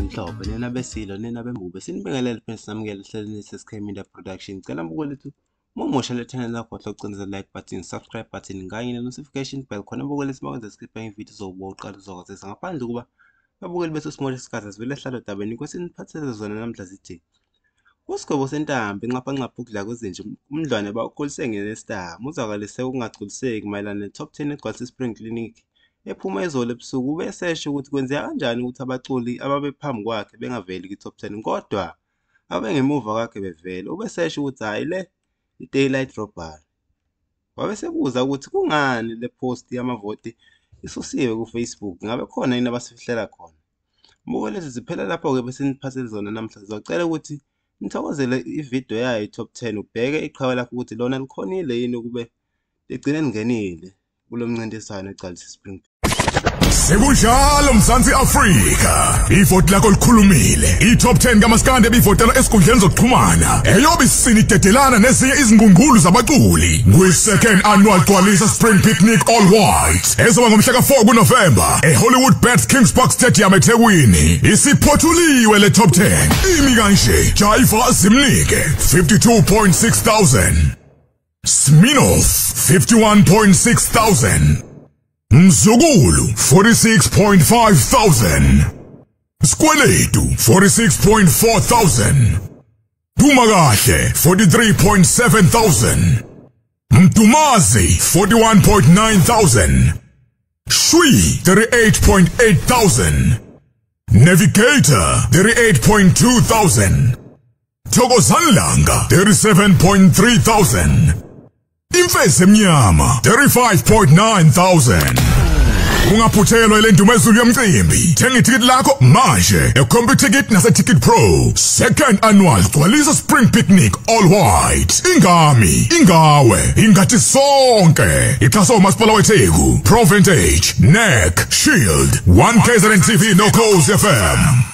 Ezimhlophe, nina besilo, nina bembube, sinibingelele phinde sinamukele ehlelweni SK Media Production. Cela mbuko lethu mumusha le channel lakho hlocinisa like button, subscribe button kanye ne-notification bell khona mbuko lethu makwenza skip ividiyo zokuba uqala uzokwazisa. Ngaphandle kuba babukeli bethu simoshe isikhathi sivele sihlale odabeni kwesiniphathele zona namhla zithi usigwebo sentambo inxapanxapha ukudla kwezinja umdlwane bawukhulise ngenestar uzwakalise ukungagculiseki mayelana ne-top 10 egcwalisa i-Spring Clinic ephuma izolo ebusuku. Ubesesho ukuthi kwenzeka kanjani ukuthi abaculi ababephambi kwakhe bengaveli kwi-top 10 kodwa abengemuva kwakhe bevele. Ubesesho ukuthi hhayi le i-daylight robbery. Wabesebuza ukuthi kungani le post yamavoti isusiwe ku-Facebook, ngabe khona yini abasifihlela khona. Mbuko lezi ziphela lapho-ke besiniphathele zona namhla. Sizocela ukuthi nithokozele ividiyo yayo i-top 10, ubheke iqhawe lakho ukuthi lona likhonile yini ukube ligcine lingenile kulo mncintiswano egcwalisa i-Spring. Sekunjalo Mzansi Afrika, ivoti lakho likhulumile. I-top 10 kaMaskandi ebivotela esikhundleni zokuxhumana eyobe isinidedelana nezinye izingqungqulu zabaculi kwi-second annual Gcwalisa Spring Picnic All White ezoba ngomhla ka-4 kuNovemba eHollywood Bets Kings Park Stadium eThekwini. Isiphothuliwe le top 10 imi kanje: Jaiva Zimnike 52.6 thousand, Sminoff 51.6 thousand, Mzukulu 46.5 thousand, Skweletu 46.4 thousand, Dumakahle 43.7 thousand, Mdumazi 41.9 thousand, Shui 38.8 thousand, Navigator 38.2 thousand, Thokozani Langa 37.3 thousand, Imfezi Emnyama 35.9 thousand. Ungaphuthelwa ile ndumezulu yomcimbi. Thenga ithikithi lakho manje eComputicket nase-Ticket Pro. Second annual Gcwalisa Spring Picnic All White. Ingami, ingawe, ingathi sonke. Ixhaswa uMasipala weTheku, Pro Vantage, NEC, Shield, 1 KZN TV no Coast FM.